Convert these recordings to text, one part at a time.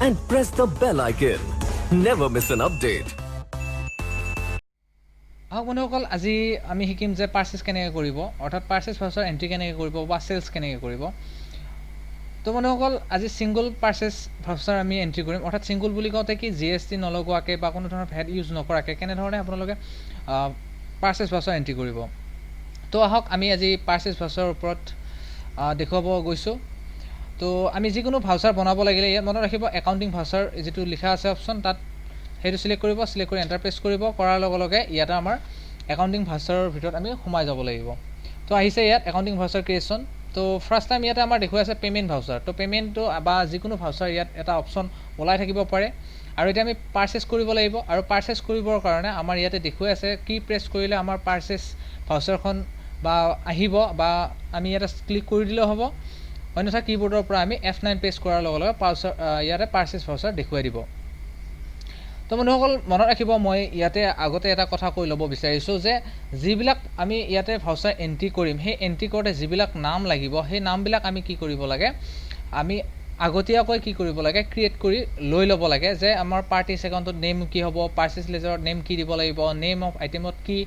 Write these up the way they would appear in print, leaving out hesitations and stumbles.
and press the bell icon. Never miss an update. আহক বন্ধুসকল, আজি আমি শিকিম যে পাৰ্চেছ কেনেকৈ কৰিব, অৰ্থাৎ পাৰ্চেছ ভাউচাৰ এণ্ট্ৰি কেনেকৈ কৰিব বা চেলছ কেনেকৈ কৰিব। তো বন্ধুসকল, আজি ছিংগল পাৰ্চেছ ভাউচাৰ আমি এণ্ট্ৰি কৰিম। অৰ্থাৎ ছিংগল বুলি কওঁতে কি জিএছটি নলগোৱাকৈ বা কোনো ধৰণৰ ভেট ইউজ নকৰাকৈ কেনেধৰণে আপোনালোকে পাৰ্চেছ ভাউচাৰ এণ্ট্ৰি কৰিব। তো আহক, আমি আজি পাৰ্চেছ ভাউচাৰৰ ওপৰত দেখুৱাব গৈছোঁ। তো আমি যিকোনো ভাউচাৰ বনাব লাগিলে ইয়াত মনত ৰাখিব, একাউণ্টিং ভাউচাৰ যিটো লিখা আছে অপশ্যন, তাত সেইটো চিলেক্ট কৰিব। চিলেক্ট কৰি এণ্টাৰ প্ৰেছ কৰিব। কৰাৰ লগে লগে ইয়াতে আমাৰ একাউণ্টিং ভাউচাৰৰ ভিতৰত আমি সোমাই যাব লাগিব। তো আহিছে ইয়াত একাউণ্টিং ভাউচাৰ ক্ৰিয়েশ্যন। তো ফাৰ্ষ্ট টাইম ইয়াতে আমাৰ দেখুৱাই আছে পে'মেণ্ট ভাউচাৰ। তো পে'মেণ্টটো বা যিকোনো ভাউচাৰ ইয়াত এটা অপশ্যন ওলাই থাকিব পাৰে। আৰু এতিয়া আমি পাৰ্চেছ কৰিব লাগিব আৰু পাৰ্চেছ কৰিবৰ কাৰণে আমাৰ ইয়াতে দেখুৱাই আছে কি প্ৰেছ কৰিলে আমাৰ পাৰ্চেছ ভাউচাৰখন বা আহিব, বা আমি ইয়াতে ক্লিক কৰি দিলেও হ'ব, অন্যথা কীবৰ্ডৰ পৰা আমি F9 press কৰাৰ লগে লগে পাৰ্চাৰ ইয়াতে পাৰ্চেছ ভাউচাৰ দেখুৱাই দিব। তো বন্ধুসকল, মনত ৰাখিব, মই ইয়াতে আগতে এটা কথা কৈ ল'ব বিচাৰিছোঁ যে যিবিলাক আমি ইয়াতে ভাউচাৰ এণ্ট্ৰি কৰিম, সেই এণ্ট্ৰি কৰোঁতে যিবিলাক নাম লাগিব, সেই নামবিলাক আমি কি কৰিব লাগে, আমি আগতীয়াকৈ কি কৰিব লাগে, ক্ৰিয়েট কৰি লৈ ল'ব লাগে যে আমাৰ পাৰ্টিছ একাউণ্টত নেম কি হ'ব, পাৰ্চেছ লেজাৰত নেম কি দিব লাগিব, নেম অফ আইটেমত কি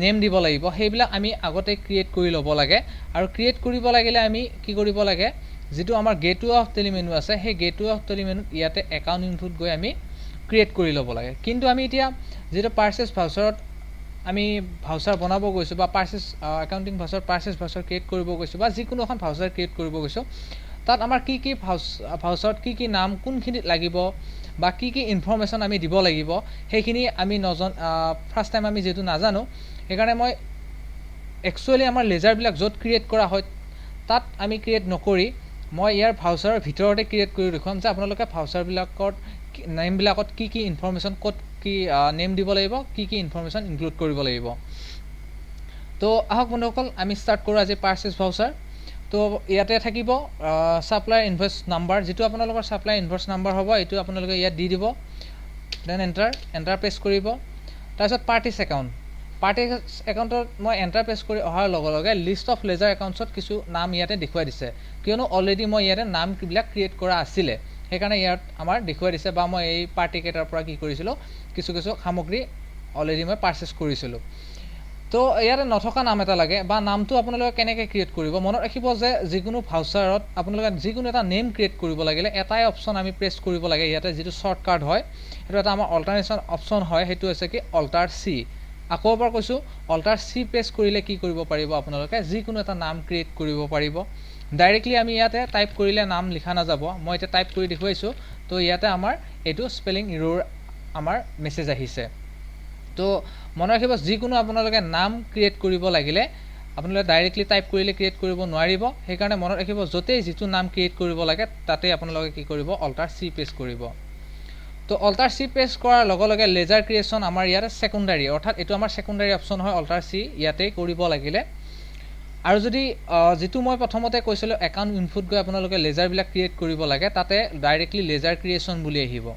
নেম দিব লাগিব, সেইবিলাক আমি আগতে ক্ৰিয়েট কৰি ল'ব লাগে। আৰু ক্ৰিয়েট কৰিব লাগিলে আমি কি কৰিব লাগে, যিটো আমাৰ গেটৱে অফ টেলি মেনু আছে, সেই গেটৱে অফ টেলি মেনুত ইয়াতে একাউণ্ট ইনপুট গৈ আমি ক্ৰিয়েট কৰি ল'ব লাগে। কিন্তু আমি এতিয়া যিটো পাৰ্চেছ ভাউচাৰত আমি ভাউচাৰ বনাব গৈছোঁ বা purchase accounting voucher, purchase voucher create কৰিব গৈছোঁ বা যিকোনো এখন ভাউচাৰ ক্ৰিয়েট কৰিব গৈছোঁ, তাত আমাৰ কি কি ভাউচাৰত কি কি নাম কোনখিনিত লাগিব বা কি কি ইনফৰ্মেশ্যন আমি দিব লাগিব, সেইখিনি আমি ফাৰ্ষ্ট টাইম আমি যিহেতু নাজানো, সেইকাৰণে মই একচুৱেলি আমাৰ লেজাৰবিলাক য'ত ক্ৰিয়েট কৰা হয় তাত আমি ক্ৰিয়েট নকৰি মই ইয়াৰ ভাউচাৰৰ ভিতৰতে ক্ৰিয়েট কৰি দেখুৱাম যে আপোনালোকে ভাউচাৰবিলাকত নেমবিলাকত কি কি ইনফৰ্মেশ্যন, ক'ত কি নেম দিব লাগিব, কি কি ইনফৰ্মেশ্যন ইনক্লুড কৰিব লাগিব। তো আহক বন্ধুসকল, আমি ষ্টাৰ্ট কৰোঁ আজি পাৰ্চেছ ভাউচাৰ। তো ইয়াতে থাকিব ছাপ্লাই ইনভইচ নাম্বাৰ, যিটো আপোনালোকৰ ছাপ্লাই ইনভইচ নাম্বাৰ হ'ব, এইটো আপোনালোকে ইয়াত দি দিব। Then enter press কৰিব। তাৰপিছত পাৰ্টিছ একাউণ্ট, পাৰ্টিছ একাউণ্টত মই এণ্টাৰ প্ৰেছ কৰি অহাৰ লগে লগে লিষ্ট অফ লেজাৰ একাউণ্টছত কিছু নাম ইয়াতে দেখুৱাই দিছে, কিয়নো অলৰেডি মই ইয়াতে নামবিলাক ক্ৰিয়েট কৰা আছিলে, সেইকাৰণে ইয়াত আমাৰ দেখুৱাই দিছে। বা মই এই পাৰ্টিকেইটাৰ পৰা কি কৰিছিলোঁ, কিছু কিছু সামগ্ৰী অলৰেডি মই পাৰ্চেছ কৰিছিলোঁ। তো ইয়াতে নথকা নাম এটা লাগে বা নামটো আপোনালোকে কেনেকৈ ক্ৰিয়েট কৰিব। মনত ৰাখিব যে যিকোনো ভাউচাৰত আপোনালোকে যিকোনো এটা নেম ক্ৰিয়েট কৰিব লাগিলে এটাই অপশ্যন আমি প্ৰেছ কৰিব লাগে। ইয়াতে যিটো শ্বৰ্টকাট হয়, সেইটো এটা আমাৰ অল্টাৰনেশ্যন অপশ্যন হয়, সেইটো হৈছে কি অল্টাৰ চি। আকৌ এবাৰ কৈছোঁ, অল্টাৰ চি প্ৰেছ কৰিলে কি কৰিব পাৰিব আপোনালোকে, যিকোনো এটা নাম ক্ৰিয়েট কৰিব পাৰিব। ডাইৰেক্টলি আমি ইয়াতে টাইপ কৰিলে নাম লিখা নাযাব। মই এতিয়া টাইপ কৰি দেখুৱাইছোঁ। তো ইয়াতে আমাৰ এইটো স্পেলিং ইৰ'ৰ আমাৰ মেছেজ আহিছে। তো মনত ৰাখিব, যিকোনো আপোনালোকে নাম ক্ৰিয়েট কৰিব লাগিলে আপোনালোকে ডাইৰেক্টলি টাইপ কৰিলে ক্ৰিয়েট কৰিব নোৱাৰিব। সেইকাৰণে মনত ৰাখিব, য'তেই যিটো নাম ক্ৰিয়েট কৰিব লাগে তাতেই আপোনালোকে কি কৰিব, অল্টাৰ চি প্ৰেছ কৰিব। তো অল্টাৰ চি প্ৰেছ কৰাৰ লগে লগে লেজাৰ ক্ৰিয়েশ্যন আমাৰ ইয়াতে ছেকেণ্ডাৰী, অৰ্থাৎ এইটো আমাৰ ছেকেণ্ডাৰী অপশ্যন হয়, অল্টাৰ চি ইয়াতেই কৰিব লাগিলে। আৰু যদি যিটো মই প্ৰথমতে কৈছিলোঁ, একাউণ্ট ইনপুট গৈ আপোনালোকে লেজাৰবিলাক ক্ৰিয়েট কৰিব লাগে, তাতে ডাইৰেক্টলি লেজাৰ ক্ৰিয়েশ্যন বুলি আহিব।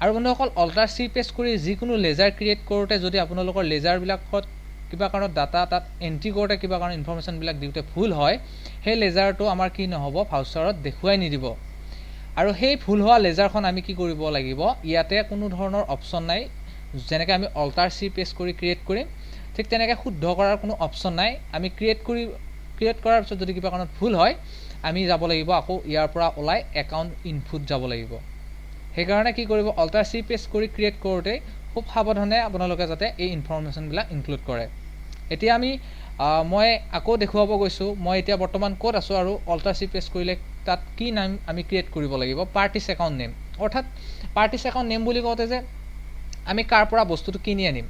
আৰু বন্ধুসকল, অল্টাৰ চি প্ৰেছ কৰি যিকোনো লেজাৰ ক্ৰিয়েট কৰোঁতে যদি আপোনালোকৰ লেজাৰবিলাকত কিবা কাৰণত ডাটা তাত এণ্ট্ৰি কৰোঁতে কিবা কাৰণত ইনফৰ্মেশ্যনবিলাক দিওঁতে ভুল হয়, সেই লেজাৰটো আমাৰ কি নহ'ব, ভাউচাৰত দেখুৱাই নিদিব। আৰু সেই ভুল হোৱা লেজাৰখন আমি কি কৰিব লাগিব, ইয়াতে কোনো ধৰণৰ অপশ্যন নাই। যেনেকৈ আমি অল্টাৰ চি প্ৰেছ কৰি ক্ৰিয়েট কৰিম, ঠিক তেনেকৈ শুদ্ধ কৰাৰ কোনো অপশ্যন নাই। আমি ক্ৰিয়েট কৰাৰ পিছত যদি কিবা কাৰণত ভুল হয়, আমি যাব লাগিব আকৌ ইয়াৰ পৰা ওলাই একাউণ্ট ইনপুট যাব লাগিব। সেইকাৰণে কি কৰিব, অল্টাৰ চি প্ৰেছ কৰি ক্ৰিয়েট কৰোঁতে খুব সাৱধানে আপোনালোকে যাতে এই ইনফৰ্মেশ্যনবিলাক ইনক্লুড কৰে। এতিয়া মই আকৌ দেখুৱাব গৈছোঁ, মই এতিয়া বৰ্তমান ক'ত আছোঁ আৰু অল্টাৰ চি প্ৰেছ কৰিলে তাত কি নাম আমি ক্ৰিয়েট কৰিব লাগিব, পাৰ্টিছ একাউণ্ট নেম। অৰ্থাৎ পাৰ্টিছ একাউণ্ট নেম বুলি কওঁতে যে আমি কাৰ পৰা বস্তুটো কিনি আনিম,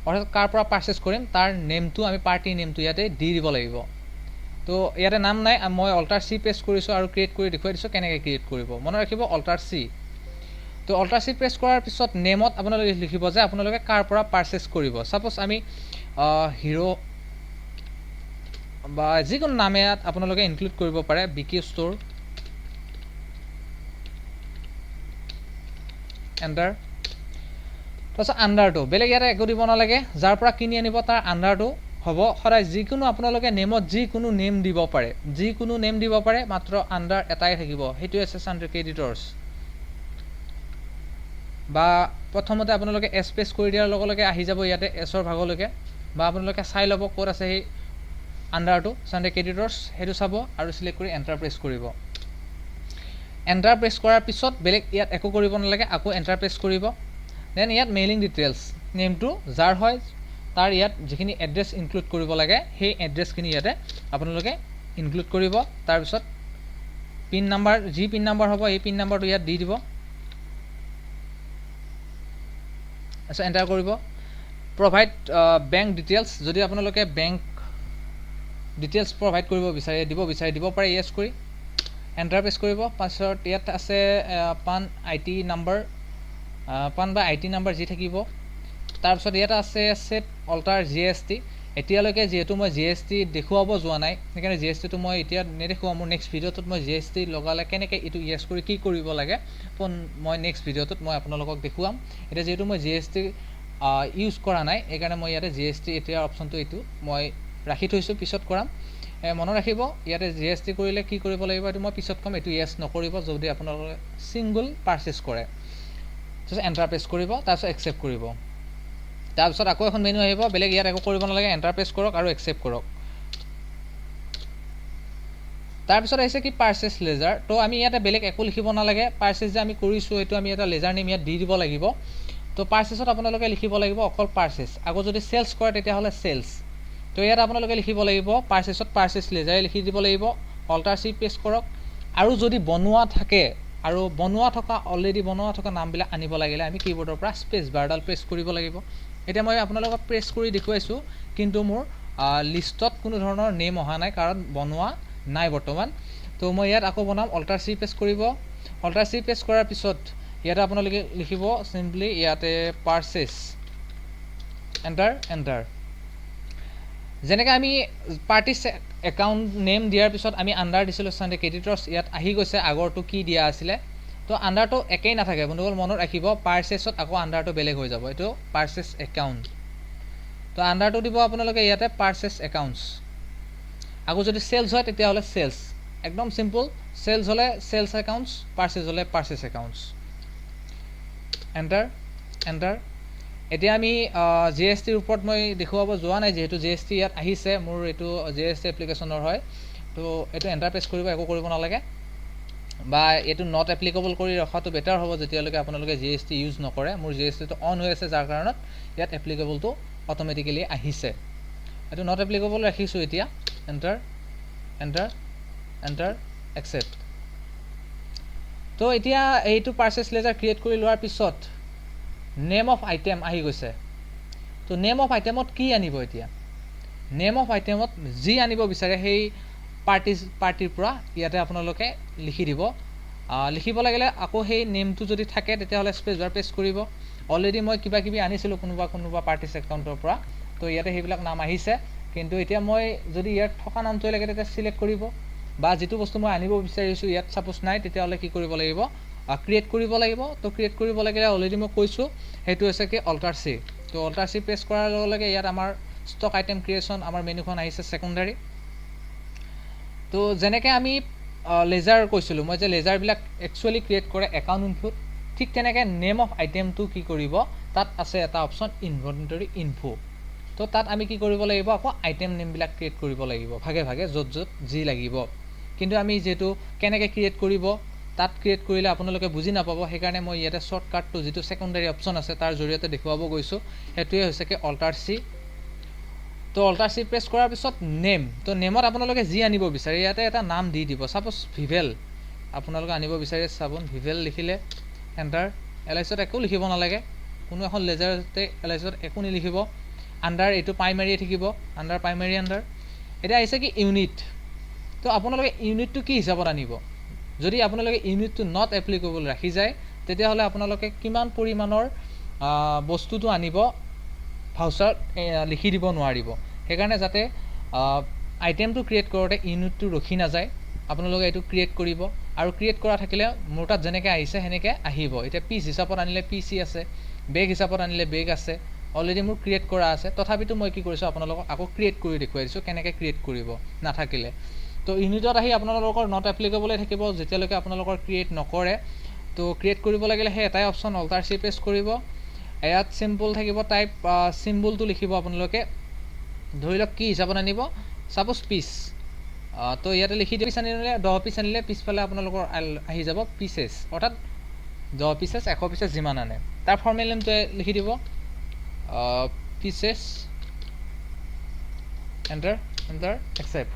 অৰ্থাৎ কাৰ পৰা পাৰ্চেছ কৰিম, তাৰ নেমটো আমি পাৰ্টি নেমটো ইয়াতে দি দিব লাগিব। তো ইয়াতে নাম নাই, মই অল্টাৰ চি প্ৰেছ কৰিছোঁ আৰু ক্ৰিয়েট কৰি দেখুৱাই দিছোঁ কেনেকৈ ক্ৰিয়েট কৰিব। মনত ৰাখিব অল্টাৰ চি। তো অল্টাৰ চি প্ৰেছ কৰাৰ পিছত নেমত আপোনালোকে লিখিব যে আপোনালোকে কাৰ পৰা পাৰ্চেছ কৰিব। ছাপ'জ আমি হিৰ' বা যিকোনো নাম ইয়াত আপোনালোকে ইনক্লুড কৰিব পাৰে, বি কিউ ষ্ট'ৰ, এণ্টাৰ। তাৰপিছত আণ্ডাৰটো বেলেগ ইয়াতে একো দিব নালাগে, যাৰ পৰা কিনি আনিব তাৰ আণ্ডাৰটো হ'ব। সদায় যিকোনো আপোনালোকে নেমত যিকোনো নেম দিব পাৰে, যিকোনো নেম দিব পাৰে, মাত্ৰ আণ্ডাৰ এটাই থাকিব, সেইটোৱে আছে চানড্ৰি ক্ৰেডিটৰ্ছ। বা প্ৰথমতে আপোনালোকে এছ প্ৰেছ কৰি দিয়াৰ লগে লগে আহি যাব ইয়াতে এছৰ ভাগলৈকে, বা আপোনালোকে চাই ল'ব ক'ত আছে সেই আণ্ডাৰটো, চানডে ক্ৰেডিটৰ্ছ, সেইটো চাব আৰু চিলেক্ট কৰি এণ্টাৰ প্ৰেছ কৰিব। এণ্টাৰ প্ৰেছ কৰাৰ পিছত বেলেগ ইয়াত একো কৰিব নালাগে, আকৌ এণ্টাৰ প্ৰেছ কৰিব। Then ইয়াত মেইলিং ডিটেইলছ, নেমটো যাৰ হয় তাৰ ইয়াত যিখিনি এড্ৰেছ ইনক্লুড কৰিব লাগে সেই এড্ৰেছখিনি ইয়াতে আপোনালোকে ইনক্লুড কৰিব। তাৰপিছত পিন নাম্বাৰ, যি পিন নাম্বাৰ হ'ব এই পিন নাম্বাৰটো ইয়াত দি দিব। তাৰপিছত এণ্টাৰ কৰিব। প্ৰভাইড বেংক ডিটেইলছ, যদি আপোনালোকে বেংক ডিটেইলছ প্ৰভাইড কৰিব বিচাৰে, দিব বিচাৰে, দিব পাৰে, য়েছ কৰি এণ্টাৰ প্ৰেছ কৰিব। পাছত ইয়াত আছে PAN I T number, PAN বা I T number যি থাকিব। তাৰপিছত ইয়াত আছে ছেট অল্টাৰ GST। এতিয়ালৈকে যিহেতু মই GST দেখুৱাব যোৱা নাই, সেইকাৰণে জি এছ টিটো মই এতিয়া নেদেখুৱাওঁ। মোৰ নেক্সট ভিডিঅ'টোত মই GST লগালে কেনেকৈ এইটো য়েছ কৰি কি কৰিব লাগে মই নেক্সট ভিডিঅ'টোত মই আপোনালোকক দেখুৱাম। এতিয়া যিহেতু মই GST use কৰা নাই, সেইকাৰণে মই ইয়াতে GST এতিয়া অপশ্যনটো এইটো মই ৰাখি থৈছোঁ, পিছত কৰাম। মনত ৰাখিব ইয়াতে GST কৰিলে কি কৰিব লাগিব এইটো মই পিছত ক'ম। এইটো য়েছ নকৰিব যদি আপোনালোকে ছিংগল পাৰ্চেছ কৰে। তাৰপিছত এণ্টাৰ প্ৰেছ কৰিব, তাৰপিছত একচেপ্ট কৰিব। তাৰপিছত আকৌ এখন মেনু আহিব, বেলেগ ইয়াত একো কৰিব নালাগে, এণ্টাৰ প্ৰেছ কৰক আৰু একচেপ্ট কৰক। তাৰপিছত আহিছে কি পাৰ্চেছ লেজাৰ। তো আমি ইয়াতে বেলেগ একো লিখিব নালাগে, পাৰ্চেছ যে আমি কৰিছোঁ সেইটো আমি এটা লেজাৰ নেম ইয়াত দি দিব লাগিব। তো পাৰ্চেছত আপোনালোকে লিখিব লাগিব অকল পাৰ্চেছ। আকৌ যদি চেলছ কৰে তেতিয়াহ'লে চেলছ। তো ইয়াত আপোনালোকে লিখিব লাগিব পাৰ্চেছত পাৰ্চেছ লেজাৰে লিখি দিব লাগিব। অল্টাৰ চি প্ৰেছ কৰক। আৰু যদি বনোৱা থাকে আৰু বনোৱা থকা অলৰেডি বনোৱা থকা নামবিলাক আনিব লাগিলে আমি কীবৰ্ডৰ পৰা স্পেচ বাৰডাল প্ৰেছ কৰিব লাগিব। এতিয়া মই আপোনালোকক প্ৰেছ কৰি দেখুৱাইছোঁ, কিন্তু মোৰ লিষ্টত কোনো ধৰণৰ নেম অহা নাই, কাৰণ বনোৱা নাই বৰ্তমান। তো মই ইয়াত আকৌ বনাম, অল্টাৰ চি প্ৰেছ কৰিব। অল্টাৰ চি প্ৰেছ কৰাৰ পিছত ইয়াতে আপোনালোকে লিখিব চিম্পলি ইয়াতে পাৰ্চেছ, এণ্টাৰ এণ্টাৰ। যেনেকৈ আমি পাৰ্টিছ একাউণ্ট নেম দিয়াৰ পিছত আমি আণ্ডাৰ দিছিলোঁ চানডে ক্ৰেডিটৰ্ছ, ইয়াত আহি গৈছে আগৰটো কি দিয়া আছিলে। তো আণ্ডাৰটো একেই নাথাকে বন্ধুসকল, মনত ৰাখিব। পাৰ্চেছত আকৌ আণ্ডাৰটো বেলেগ হৈ যাব, এইটো পাৰ্চেছ একাউণ্ট। তো আণ্ডাৰটো দিব আপোনালোকে ইয়াতে পাৰ্চেছ একাউণ্টছ। আকৌ যদি চেলছ হয় তেতিয়াহ'লে চেলছ, একদম চিম্পল। চেলছ হ'লে চেলছ একাউণ্টছ, পাৰ্চেছ হ'লে পাৰ্চেছ একাউণ্টছ। Enter enter. এতিয়া আমি GSTৰ ওপৰত মই দেখুৱাব যোৱা নাই, যিহেতু GST ইয়াত আহিছে, মোৰ এইটো GST এপ্লিকেশ্যনৰ হয়। তো এইটো এণ্টাৰ প্ৰেছ কৰিব, একো কৰিব নালাগে, বা এইটো not applicable কৰি ৰখাটো বেটাৰ হ'ব যেতিয়ালৈকে আপোনালোকে GST use নকৰে। মোৰ GSTটো অন হৈ আছে, যাৰ কাৰণত ইয়াত এপ্লিকেবলটো অট'মেটিকেলি আহিছে। এইটো not applicable ৰাখিছোঁ এতিয়া। Enter enter enter accept. তো এতিয়া এইটো পাৰ্চেছ লেজাৰ ক্ৰিয়েট কৰি লোৱাৰ পিছত নেম অফ আইটেম আহি গৈছে। তো নেম অফ আইটেমত কি আনিব এতিয়া? নেম অফ আইটেমত যি আনিব বিচাৰে সেই পাৰ্টিৰ পৰা ইয়াতে আপোনালোকে লিখি দিব। লিখিব লাগিলে আকৌ সেই নেমটো যদি থাকে তেতিয়াহ'লে স্পেচ বাৰ প্ৰেছ কৰিব। অলৰেডি মই কিবা কিবি আনিছিলোঁ কোনোবা কোনোবা পাৰ্টিছ একাউণ্টৰ পৰা, তো ইয়াতে সেইবিলাক নাম আহিছে। কিন্তু এতিয়া মই যদি ইয়াত থকা নামটোৱে লাগে তেতিয়া চিলেক্ট কৰিব, বা যিটো বস্তু মই আনিব বিচাৰিছোঁ ইয়াত ছাপ'জ নাই, তেতিয়াহ'লে কি কৰিব লাগিব, ক্ৰিয়েট কৰিব লাগিব। তো ক্ৰিয়েট কৰিব লাগিলে অলৰেডি মই কৈছোঁ, সেইটো হৈছে কি অল্টাৰ চি। তো অল্টাৰ চি প্ৰেছ কৰাৰ লগে লগে ইয়াত আমাৰ ষ্টক আইটেম ক্ৰিয়েশ্যন আমাৰ মেনুখন আহিছে ছেকেণ্ডাৰী। তো যেনেকৈ আমি লেজাৰ কৈছিলোঁ মই যে লেজাৰবিলাক একচুৱেলি ক্ৰিয়েট কৰে একাউণ্ট ইনফোত, ঠিক তেনেকৈ নেম অফ আইটেমটো কি কৰিব, তাত আছে এটা অপশ্যন ইনভেণ্টৰী ইনফো। তো তাত আমি কি কৰিব লাগিব, আকৌ আইটেম নেমবিলাক ক্ৰিয়েট কৰিব লাগিব ভাগে ভাগে, য'ত য'ত যি লাগিব। কিন্তু আমি যিহেতু কেনেকৈ ক্ৰিয়েট কৰিব তাত ক্ৰিয়েট কৰিলে আপোনালোকে বুজি নাপাব, সেইকাৰণে মই ইয়াতে শ্বৰ্টকাটটো যিটো ছেকেণ্ডাৰী অপশ্যন আছে তাৰ জৰিয়তে দেখুৱাব গৈছোঁ। সেইটোৱে হৈছে কি অল্টাৰ চি। তো অল্টাৰ চি প্ৰেছ কৰাৰ পিছত নেম, তো নেমত আপোনালোকে যি আনিব বিচাৰে ইয়াতে এটা নাম দি দিব। ছাপ'জ ভিভেল আপোনালোকে আনিব বিচাৰে, চাবোন ভিভেল লিখিলে এণ্টাৰ। এল আইছত একো লিখিব নালাগে, কোনো এখন লেজাৰতে এল আইছত একো নিলিখিব। আণ্ডাৰ এইটো প্ৰাইমাৰীয়ে থাকিব, আণ্ডাৰ প্ৰাইমাৰী আণ্ডাৰ। এতিয়া আহিছে কি ইউনিট। তো আপোনালোকে ইউনিটটো কি হিচাপত আনিব, যদি আপোনালোকে ইউনিটটো not applicable ৰাখি যায় তেতিয়াহ'লে আপোনালোকে কিমান পৰিমাণৰ বস্তুটো আনিব ভাউচাৰত লিখি দিব নোৱাৰিব। সেইকাৰণে যাতে আইটেমটো ক্ৰিয়েট কৰোঁতে ইউনিটটো ৰখি নাযায়, আপোনালোকে এইটো ক্ৰিয়েট কৰিব। আৰু ক্ৰিয়েট কৰা থাকিলে মোৰ তাত যেনেকৈ আহিছে সেনেকৈ আহিব। এতিয়া পিচ হিচাপত আনিলে পি চি আছে, বেগ হিচাপত আনিলে বেগ আছে, অলৰেডি মোৰ ক্ৰিয়েট কৰা আছে। তথাপিতো মই কি কৰিছোঁ, আপোনালোকক আকৌ ক্ৰিয়েট কৰি দেখুৱাই দিছোঁ কেনেকৈ ক্ৰিয়েট কৰিব নাথাকিলে। তো ইউনিটত আহি আপোনালোকৰ not এপ্লিকেবলে থাকিব যেতিয়ালৈকে আপোনালোকৰ ক্ৰিয়েট নকৰে। তো ক্ৰিয়েট কৰিব লাগিলে সেই এটাই অপশ্যন, অল্টাৰ চি প্ৰেছ কৰিব। ইয়াত চিম্বল থাকিব, টাইপ চিম্বলটো লিখিব আপোনালোকে। ধৰি লওক কি হিচাপত আনিব, ছাপ'জ পিচ, তো ইয়াতে লিখি দিয়ক। পিচ আনিলে 10 পিচ আনিলে পিছফালে আপোনালোকৰ আহি যাব পিচেছ, অৰ্থাৎ 10 পিচেছ 100 পিচেছ যিমান আনে। তাৰ ফৰ্মেল নেমটোৱে লিখি দিব পিচেছ, এণ্টাৰ এণ্টাৰ একচেপ্ট।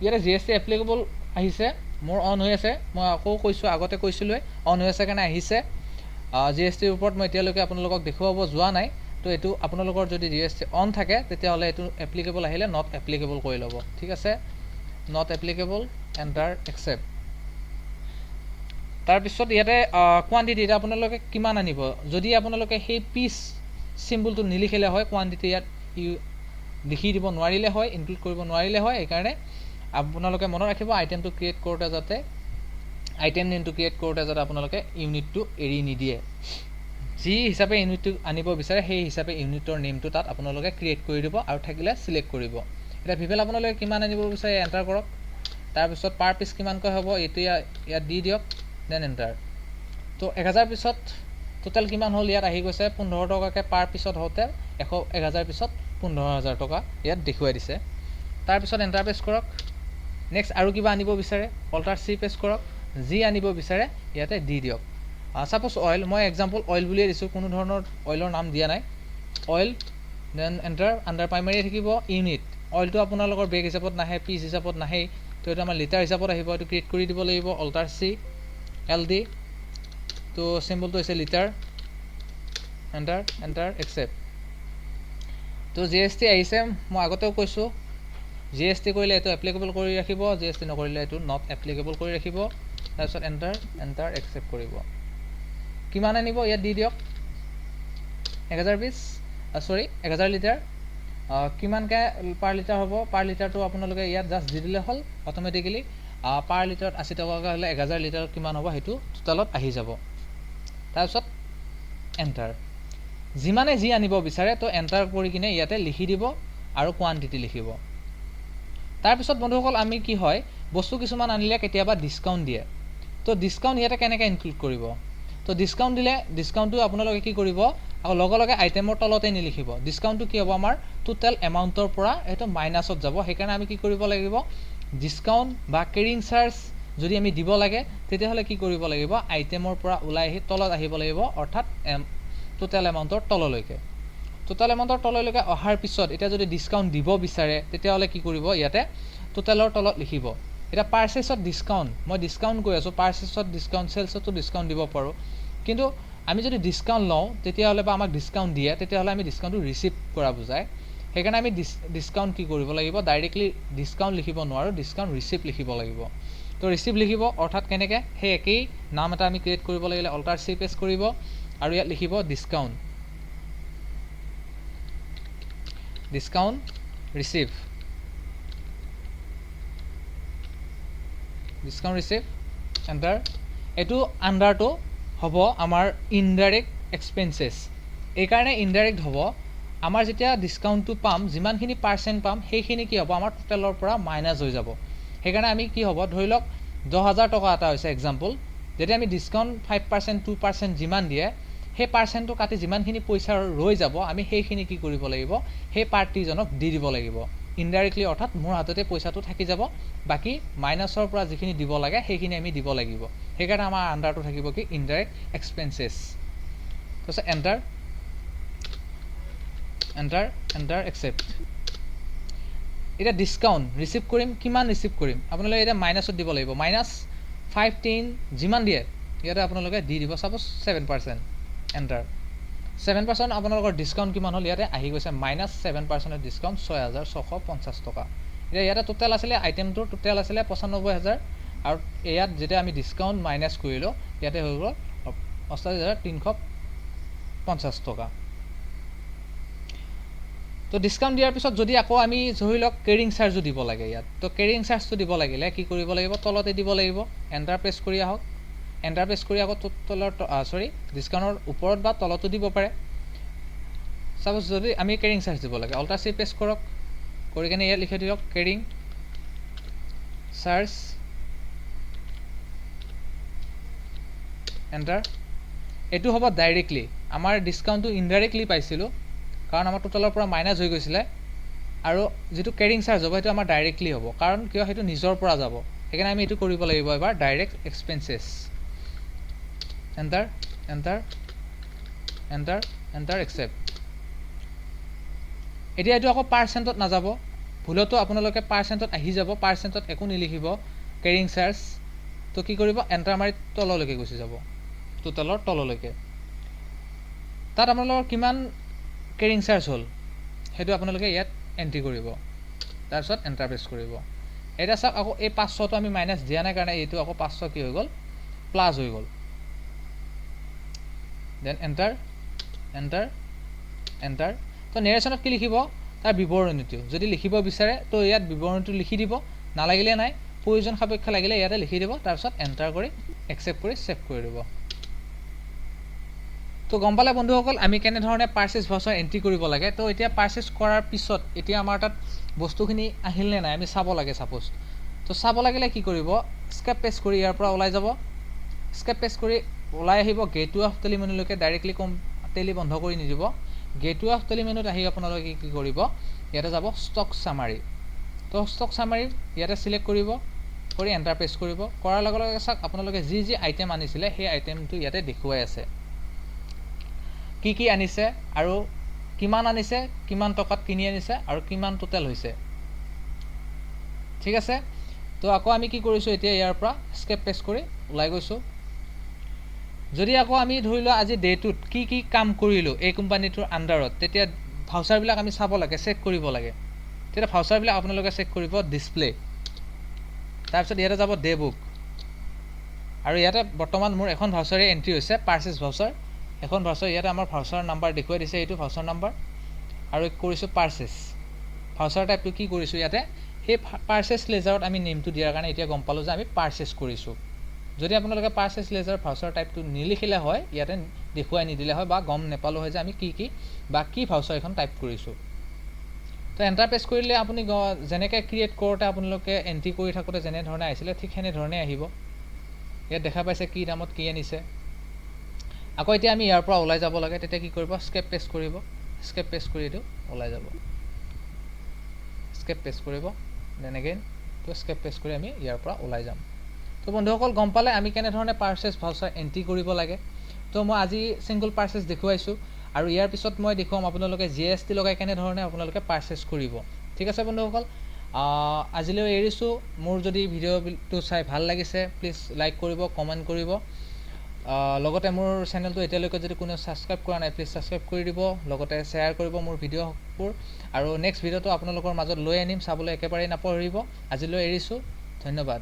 ইয়াতে জি এছ টি এপ্লিকেবল আহিছে, মোৰ অন হৈ আছে। মই আকৌ কৈছোঁ, আগতে কৈছিলোঁৱে অন হৈ আছে কাৰণে আহিছে। জি এছ টিৰ ওপৰত মই এতিয়ালৈকে আপোনালোকক দেখুৱাব যোৱা নাই। তো এইটো আপোনালোকৰ যদি জি এছ টি অন থাকে তেতিয়াহ'লে এইটো এপ্লিকেবল আহিলে not applicable কৰি ল'ব, ঠিক আছে। Not applicable, enter accept. তাৰপিছত ইয়াতে কোৱাণ্টিটি, এতিয়া আপোনালোকে কিমান আনিব। যদি আপোনালোকে সেই পিচ চিম্বলটো নিলিখিলে হয়, কোৱাণ্টিটি ইয়াত লিখি দিব নোৱাৰিলে হয়, ইনক্লুড কৰিব নোৱাৰিলে হয়। সেইকাৰণে আপোনালোকে মনত ৰাখিব, আইটেমটো ক্ৰিয়েট কৰোঁতে যাতে, আইটেম নেমটো ক্ৰিয়েট কৰোঁতে যাতে আপোনালোকে ইউনিটটো এৰি নিদিয়ে। যি হিচাপে ইউনিটটো আনিব বিচাৰে সেই হিচাপে ইউনিটৰ নেমটো তাত আপোনালোকে ক্ৰিয়েট কৰি দিব আৰু থাকিলে চিলেক্ট কৰিব। এতিয়া ভিভেল আপোনালোকে কিমান আনিব বিচাৰে এণ্টাৰ কৰক। তাৰপিছত পাৰ পিচ কিমানকৈ হ'ব এইটো ইয়াত দি দিয়ক, then enter. তো 1000 পিছত টোটেল কিমান হ'ল ইয়াত আহি গৈছে 15 টকাকৈ পাৰ পিছত হওঁতে 1000 পিছত 15,000 টকা ইয়াত দেখুৱাই দিছে। তাৰপিছত এণ্টাৰ প্ৰেছ কৰক। নেক্সট আৰু কিবা আনিব বিচাৰে অল্টাৰ চি প্ৰেছ কৰক, যি আনিব বিচাৰে ইয়াতে দি দিয়ক। ছাপ'জ অইল, মই এক্সাম্পল অইল বুলিয়ে দিছোঁ, কোনো ধৰণৰ অইলৰ নাম দিয়া নাই। Oil, then enter, under primary থাকিব ইউনিট। অইলটো আপোনালোকৰ বেগ হিচাপত নাহে, পিচ হিচাপত নাহেই, তো এইটো আমাৰ লিটাৰ হিচাপত আহিব, এইটো ক্ৰিয়েট কৰি দিব লাগিব। অল্টাৰ চি এল ডি, তো চিম্বলটো হৈছে লিটাৰ, এণ্টাৰ এণ্টাৰ একচেপ্ট। তো জি এছ টি আহিছে, মই আগতেও কৈছোঁ জি এছ টি কৰিলে এইটো এপ্লিকেবল কৰি ৰাখিব, জি এছ টি নকৰিলে এইটো not applicable কৰি ৰাখিব। তাৰপিছত এণ্টাৰ এণ্টাৰ একচেপ্ট কৰিব। কিমান আনিব ইয়াত দি দিয়ক, 1000 পিচ, চৰি 1000 লিটাৰ। কিমানকৈ পাৰ লিটাৰ হ'ব, পাৰ লিটাৰটো আপোনালোকে ইয়াত জাষ্ট দি দিলে হ'ল, অট'মেটিকেলি পাৰ লিটাৰত 80 টকাকৈ হ'লে 1000 লিটাৰত কিমান হ'ব সেইটো টোটেলত আহি যাব। তাৰপিছত এণ্টাৰ, যিমানে যি আনিব বিচাৰে তো এণ্টাৰ কৰি কিনে ইয়াতে লিখি দিব আৰু কোৱাণ্টিটি লিখিব। তাৰপিছত বন্ধুসকল আমি কি হয়, বস্তু কিছুমান আনিলে কেতিয়াবা ডিছকাউণ্ট দিয়ে, তো ডিছকাউণ্ট ইয়াতে কেনেকৈ ইনক্লুড কৰিব। তো ডিছকাউণ্ট দিলে ডিছকাউণ্টটো আপোনালোকে কি কৰিব, আকৌ লগে লগে আইটেমৰ তলতে নিলিখিব। ডিছকাউণ্টটো কি হ'ব, আমাৰ টোটেল এমাউণ্টৰ পৰা সেইটো মাইনাছত যাব। সেইকাৰণে আমি কি কৰিব লাগিব, ডিছকাউণ্ট বা কেৰিং চাৰ্জ যদি আমি দিব লাগে তেতিয়াহ'লে কি কৰিব লাগিব, আইটেমৰ পৰা ওলাই আহি তলত আহিব লাগিব, অৰ্থাৎ টোটেল এমাউণ্টৰ তললৈকে। টোটেল এমাউণ্টৰ তললৈকে অহাৰ পিছত এতিয়া যদি ডিছকাউণ্ট দিব বিচাৰে তেতিয়াহ'লে কি কৰিব, ইয়াতে টোটেলৰ তলত লিখিব। এতিয়া পাৰ্চেছত ডিছকাউণ্ট, মই ডিছকাউণ্ট কৈ আছোঁ, পাৰ্চেছত ডিছকাউণ্ট, চেলছতো ডিছকাউণ্ট দিব পাৰোঁ। কিন্তু আমি যদি ডিছকাউণ্ট লওঁ তেতিয়াহ'লে বা আমাক ডিছকাউণ্ট দিয়ে তেতিয়াহ'লে আমি ডিছকাউণ্টটো ৰিচিভ কৰা বুজায়। সেইকাৰণে আমি ডিছকাউণ্ট কি কৰিব লাগিব, ডাইৰেক্টলি ডিছকাউণ্ট লিখিব নোৱাৰোঁ, ডিছকাউণ্ট ৰিচিভ লিখিব লাগিব। তো ৰিচিভ লিখিব, অৰ্থাৎ কেনেকৈ, সেই একেই নাম এটা আমি ক্ৰিয়েট কৰিব লাগিলে অল্টাৰ চি প্ৰেছ কৰিব আৰু ইয়াত লিখিব discount, discount receive, discount receive, enter. এইটো আণ্ডাৰটো হ'ব আমাৰ ইনডাইৰেক্ট এক্সপেঞ্চেছ। এইকাৰণে ইনডাইৰেক্ট হ'ব, আমাৰ যেতিয়া ডিছকাউণ্টটো পাম যিমানখিনি পাৰ্চেণ্ট পাম সেইখিনি কি হ'ব আমাৰ টোটেলৰ পৰা মাইনাছ হৈ যাব। সেইকাৰণে আমি কি হ'ব, ধৰি লওক 10,000 টকা এটা হৈছে এক্সাম্পল, যেতিয়া আমি ডিছকাউণ্ট 5% 2% যিমান দিয়ে সেই পাৰ্চেণ্টটো কাটি যিমানখিনি পইচা ৰৈ যাব আমি সেইখিনি কি কৰিব লাগিব, সেই পাৰ্টিজনক দি দিব লাগিব ইনডাইৰেক্টলি, অৰ্থাৎ মোৰ হাততে পইচাটো থাকি যাব, বাকী মাইনাছৰ পৰা যিখিনি দিব লাগে সেইখিনি আমি দিব লাগিব। সেইকাৰণে আমাৰ আণ্ডাৰটো থাকিব কি, ইনডাইৰেক্ট এক্সপেঞ্চেছ। তাৰপিছত এণ্টাৰ এণ্টাৰ এণ্টাৰ একচেপ্ট। এতিয়া ডিছকাউণ্ট ৰিচিভ কৰিম, কিমান ৰিচিভ কৰিম আপোনালোকে এতিয়া মাইনাছত দিব লাগিব, মাইনাছ 5 10 যিমান দিয়ে ইয়াতে আপোনালোকে দি দিব। ছাপ'জ 7% এণ্টাৰ, 7% আপোনালোকৰ ডিছকাউণ্ট কিমান হ'ল ইয়াতে আহি গৈছে মাইনাছ 7% ডিছকাউণ্ট 6,650 টকা। এতিয়া ইয়াতে টোটেল আছিলে আইটেমটোৰ টোটেল আছিলে 95,000 আৰু ইয়াত যেতিয়া আমি ডিছকাউণ্ট মাইনাছ কৰিলোঁ ইয়াতে হৈ গ'ল 88,350 টকা। তো ডিছকাউণ্ট দিয়াৰ পিছত যদি আকৌ আমি ধৰি লওক কেৰিং চাৰ্জো দিব লাগে ইয়াত, তো কেৰিং চাৰ্জটো দিব লাগিলে কি কৰিব লাগিব, তলতে দিব লাগিব। এণ্টাৰ প্ৰেছ কৰি আহক, এণ্টাৰ প্ৰেছ কৰি আকৌ তলৰ চৰি ডিছকাউণ্টৰ ওপৰত বা তলতো দিব পাৰে। চাপ'জ যদি আমি কেৰিং চাৰ্জ দিব লাগে অল্টাৰ চি প্ৰেছ কৰক, কৰি কেনে ইয়াত লিখি দিয়ক কেৰিং চাৰ্জ এণ্টাৰ। এইটো হ'ব ডাইৰেক্টলি, আমাৰ ডিছকাউণ্টটো ইনডাইৰেক্টলি পাইছিলোঁ, কাৰণ আমাৰ টোটেলৰ পৰা মাইনাছ হৈ গৈছিলে। আৰু যিটো কেৰিং চাৰ্জ হ'ব, সেইটো আমাৰ ডাইৰেক্টলি হ'ব, কাৰণ কিয়? সেইটো নিজৰ পৰা যাব। সেইকাৰণে আমি এইটো কৰিব লাগিব এবাৰ direct expenses. Enter, enter, enter, enter, accept. এতিয়া এইটো আকৌ পাৰ্চেণ্টত নাযাব। ভুলতো আপোনালোকে পাৰ্চেণ্টত আহি যাব, পাৰ্চেণ্টত একো নিলিখিব কেৰিং চাৰ্জ। তো কি কৰিব? এণ্টাৰ মাৰি তললৈকে গুচি যাব, টোটেলৰ তললৈকে। তাত আপোনালোকৰ কিমান কেৰিং চাৰ্জ হ'ল, সেইটো আপোনালোকে ইয়াত এণ্ট্ৰি কৰিব। তাৰপিছত এণ্টাৰ প্ৰেছ কৰিব। এতিয়া চাওক, আকৌ এই 500টো আমি মাইনাছ দিয়া নাই কাৰণে এইটো আকৌ 500 কি হৈ গ'ল? প্লাছ হৈ গ'ল। Then enter, enter, enter. তো নেৰেশ্যনত কি লিখিব? তাৰ বিৱৰণীটো যদি লিখিব বিচাৰে, তো ইয়াত বিৱৰণীটো লিখি দিব। নালাগিলে নাই, প্ৰয়োজন সাপেক্ষে লাগিলে ইয়াতে লিখি দিব। তাৰপিছত এণ্টাৰ কৰি একচেপ্ট কৰি ছেভ কৰি দিব। তো গম পালে বন্ধুসকল, আমি কেনেধৰণে পাৰ্চেছ ভাউচাৰ এণ্ট্ৰি কৰিব লাগে। তো এতিয়া পাৰ্চেছ কৰাৰ পিছত এতিয়া আমাৰ তাত বস্তুখিনি আহিল নে নাই আমি চাব লাগে ছাপ'জ। তো চাব লাগিলে কি কৰিব? এস্কেপ প্ৰেছ কৰি ইয়াৰ পৰা ওলাই যাব। এস্কেপ প্ৰেছ কৰি ওলাই আহিব গেটৱে অফ টেলি মেনুলৈকে। ডাইৰেক্টলি কম টেলি বন্ধ কৰি নিদিব। গেটৱে অফ টেলি মেনুত আহি আপোনালোকে কি কৰিব? ইয়াতে যাব, ষ্টক চামাৰী। তো ষ্টক চামাৰী ইয়াতে চিলেক্ট কৰিব, কৰি এণ্টাৰ প্ৰেছ কৰিব। কৰাৰ লগে লগে চাওক, আপোনালোকে যি যি আইটেম আনিছিলে, সেই আইটেমটো ইয়াতে দেখুৱাই আছে। কি কি আনিছে আৰু কিমান আনিছে, কিমান টকাত কিনি আনিছে আৰু কিমান টোটেল হৈছে। ঠিক আছে। তো আকৌ আমি কি কৰিছোঁ? এতিয়া ইয়াৰ পৰা এস্কেপ প্ৰেছ কৰি ওলাই গৈছোঁ। যদি আকৌ আমি ধৰি লোৱা আজি ডে'টোত কি কি কাম কৰিলোঁ এই কোম্পানীটোৰ আণ্ডাৰত, তেতিয়া ভাউচাৰবিলাক আমি চাব লাগে, চেক কৰিব লাগে। তেতিয়া ভাউচাৰবিলাক আপোনালোকে চেক কৰিব ডিছপ্লে। তাৰপিছত ইয়াতে যাব ডে বুক আৰু ইয়াতে বৰ্তমান মোৰ এখন ভাউচাৰে এণ্ট্ৰি হৈছে, পাৰ্চেছ ভাউচাৰ এখন ভাউচাৰ। ইয়াতে আমাৰ ভাউচাৰ নাম্বাৰ দেখুৱাই দিছে, এইটো ভাউচাৰ নাম্বাৰ আৰু কৰিছোঁ পাৰ্চেছ। ভাউচাৰ টাইপটো কি কৰিছোঁ ইয়াতে? সেই পাৰ্চেছ লেজাৰত আমি নেমটো দিয়াৰ কাৰণে এতিয়া গম পালোঁ যে আমি পাৰ্চেছ কৰিছোঁ। যদি আপোনালোকে পাৰ্চেছ লেজাৰ ভাউচাৰ টাইপটো নিলিখিলে হয়, ইয়াতে দেখুৱাই নিদিলে হয় বা গম নেপালোঁ হয় যে আমি কি কি বা কি ভাউচাৰ এখন টাইপ কৰিছোঁ। তো এণ্টাৰ প্ৰেছ কৰিলে আপুনি যেনেকৈ ক্ৰিয়েট কৰোঁতে আপোনালোকে এণ্ট্ৰি কৰি থাকোঁতে যেনেধৰণে আহিছিলে, ঠিক সেনেধৰণে আহিব। ইয়াত দেখা পাইছে কি দামত কি আনিছে। আকৌ এতিয়া আমি ইয়াৰ পৰা ওলাই যাব লাগে, তেতিয়া কি কৰিব? এস্কেপ প্ৰেছ কৰিব। এস্কেপ প্ৰেছ কৰি এইটো ওলাই যাব। এস্কেপ প্ৰেছ কৰিব, then again তো এস্কেপ প্ৰেছ কৰি আমি ইয়াৰ পৰা ওলাই যাম। তো বন্ধুসকল, গম পালে আমি কেনেধৰণে পাৰ্চেছ ভাউচাৰ এণ্ট্ৰি কৰিব লাগে। তো মই আজি ছিংগল পাৰ্চেছ দেখুৱাইছোঁ আৰু ইয়াৰ পিছত মই দেখুৱাম আপোনালোকে জিএছটি লগাই কেনেধৰণে আপোনালোকে পাৰ্চেছ কৰিব। ঠিক আছে বন্ধুসকল, আজিলৈ এৰিছোঁ। মোৰ যদি ভিডিঅ'টো চাই ভাল লাগিছে, প্লিজ লাইক কৰিব, কমেণ্ট কৰিব। লগতে মোৰ চেনেলটো এতিয়ালৈকে যদি কোনেও ছাবস্ক্ৰাইব কৰা নাই, প্লিজ ছাবস্ক্ৰাইব কৰি দিব। লগতে শ্বেয়াৰ কৰিব মোৰ ভিডিঅ'বোৰ আৰু নেক্সট ভিডিঅ'টো আপোনালোকৰ মাজত লৈ আনিম, চাবলৈ একেবাৰেই নাপাহৰিব। আজিলৈ এৰিছোঁ, ধন্যবাদ।